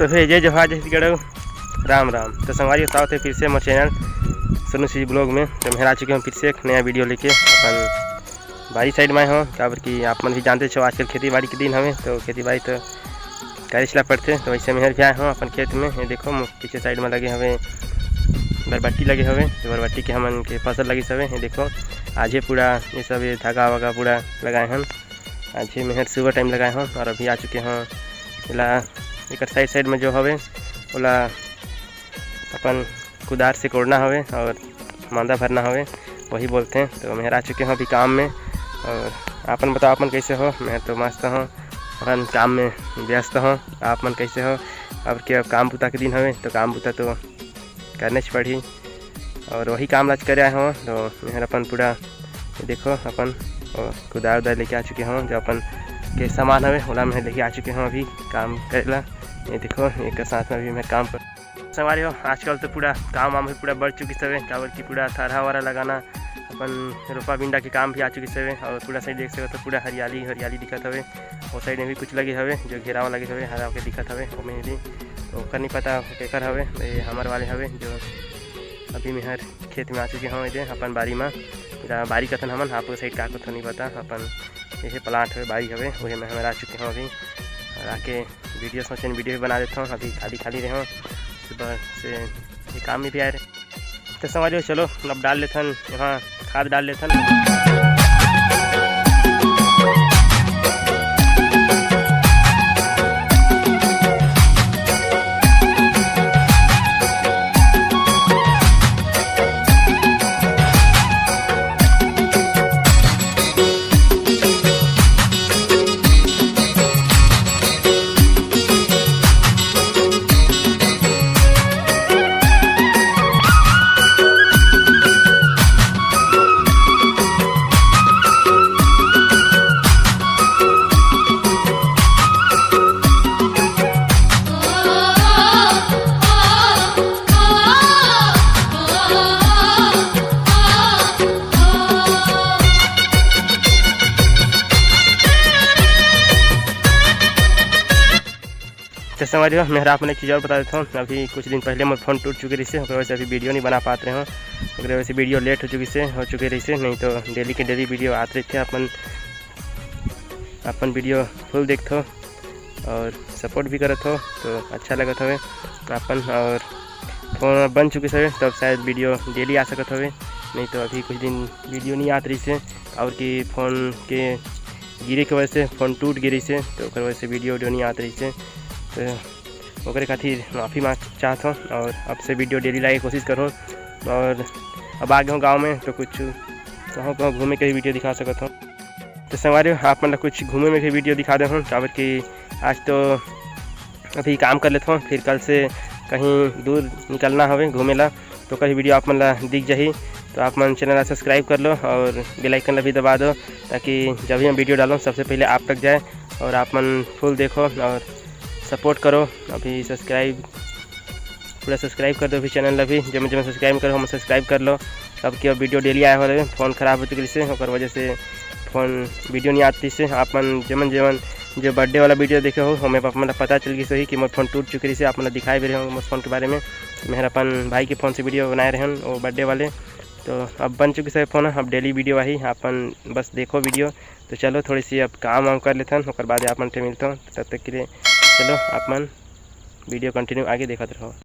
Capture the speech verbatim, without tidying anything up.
तो हे जय जोहार, जय छत्तीसगढ़, राम राम। तो संगवारी, स्वागत हे फिर से मोर चैनल सोनू सी ब्लॉग में। तो मैं आ चुके हों फिर से एक नया वीडियो लेके। अपन बारी साइड में आए हों, काबर कि आप मन भी जानते हो आजकल खेती बाड़ी के दिन हवे, तो खेती बाड़ी तो करेच ला पड़थे। तो वैसे मैं भी आए हों अपन खेत में। ये देखो, मो-, पीछे साइड में लगे हवे बरबट्टी लगे हवे, तो बरबट्टी के हमन के फसल लगिस हवे। ये देखो, आज ही पूरा ये सब ये धागा वागा पूरा लगाए हन। आज ही मेहर सुबह टाइम लगाए हों और अभी आ चुके हों। एला एकर साइड साइड में जो हवे, ओला अपन कुदार से कोड़ना हवे और मांदा भरना हवे, वही बोलते हैं। तो मेहर आ चुके हों अभी काम में। और आपन बताओ, आपन कैसे हो? मैं तो मस्त हों, अपन काम में व्यस्त हों। आप मन कैसे हो? अब के अब काम बुता के दिन हवे, तो काम बुता तो करने च पड़ही। और वही काम आज करे आए हों, तो मेहर अपन पूरा, ये देखो, अपन वो कुदार उदार लेके आ चुके हों, जो अपन के सामान हवे, ओला मैं लेके आ चुके हों अभी काम करे ला। ये देखो, एक साथ में अभी मैं काम कर, संगवारी हो, आजकल तो पूरा काम वाम भी पूरा बढ़ चुकिस हवे, काबर कि पूरा थरहा वरहा लगाना, अपन रोपा बिंडा के काम भी आ चुकिस हवे। और पूरा सही देख सकत हो, पूरा हरियाली हरियाली दिखत हवे। वो साइड में भी कुछ लगे हवे, जो घेरावा लगे हवे, हरा के दिखत हवे, ओमे भी। तो ओकर नहीं पता केकर हवे, ये हमर वाले हवे, जो अभी मेहर खेत में आ चुके हों, एदे अपन बारी में, जेला बारी कथन हमन, आप साइड का कथन नहीं पता। अपन यही प्लांट हवे, बारी हवे, वही में हमन आ चुके हों अभी। और आके वीडियो सोचेन, वीडियो भी बना देता हूँ। अभी खाली खाली रहे हों, सुबह से ये काम में भी आए रहे। तो संगवारी हो, चलो अब डाल लेथन, वहाँ खाद डाल लेथन। तो संगवारी हो, मैं आप मन एक चीज़ और बता देता हूँ। अभी कुछ दिन पहले मोर फोन टूट चुके रहिसे, ओकर वजह से अभी वीडियो नहीं बना पात रहे हों। ओकर वजह से वीडियो लेट हो चुकी से, हो चुके रहिसे, नहीं तो डेली के डेली वीडियो आत रहिथे। अपन, अपन वीडियो फुल देखथो और सपोर्ट भी करत हो, तो अच्छा लगत हवे अपन। और फोन बन चुके से, तब शायद वीडियो डेली आ सकत हवे, नहीं तो अभी कुछ दिन वीडियो नहीं आत रहिसे। और कि फोन के गिरे के वजह से फोन टूट गे रहिसे, तो ओकर वजह से वीडियो उडियो नहीं आत रहिसे। तो ओकरे खातिर माफ़ी मांग चाहत हों और अब से वीडियो डेली लाए के कोशिश करहूँ। और अब आ गए हों गाँव में, तो कुछ कहूँ कहूँ घूमे के भी वीडियो दिखा सकत हों। तो संगवारी हो, आप मन ला कुछ घूमे में भी वीडियो दिखा दे हों, काबर कि आज तो अभी काम कर लेथों, फिर कल से कहीं दूर निकलना हवे घूमे ला, तो ओकर वीडियो आप मन ला दिख जाही। तो आप मन चैनल ला सब्सक्राइब कर लो और बेल आइकन ला भी दबा दो, ताकि जब भी हम वीडियो डालों, सबसे पहले आप तक जाए और आप मन फुल देखो और सपोर्ट करो। अभी सब्सक्राइब, पूरा सब्सक्राइब कर दो अभी चैनल ला भी, जेमन जेमन सब्सक्राइब करो, हम सब्सक्राइब कर लो। अब की अब वीडियो डेली आए हो रहे, फोन खराब हो चुके से, ओकर वजह से फोन वीडियो नहीं आती से। आप मन जेमन जेमन जो बर्थडे वाला वीडियो देखे हो, हमें आप मन ला पता चल गई सही कि मोर फोन टूट चुके रहिसे। आप मन ला दिखाए भी रहे हों मोर फोन के बारे में। मैं अपन भाई के फोन से वीडियो बनाए रहे हन, वो बर्थडे वाले। तो अब बन चुके से फोन, अब डेली वीडियो आही, आप मन बस देखो वीडियो। तो चलो, थोड़ी सी अब काम वाम कर लेथन, ओकर बाद आप मन से मिलथों। तब तक के लिए चलो, आप मन वीडियो कंटिन्यू आगे देखत रहो।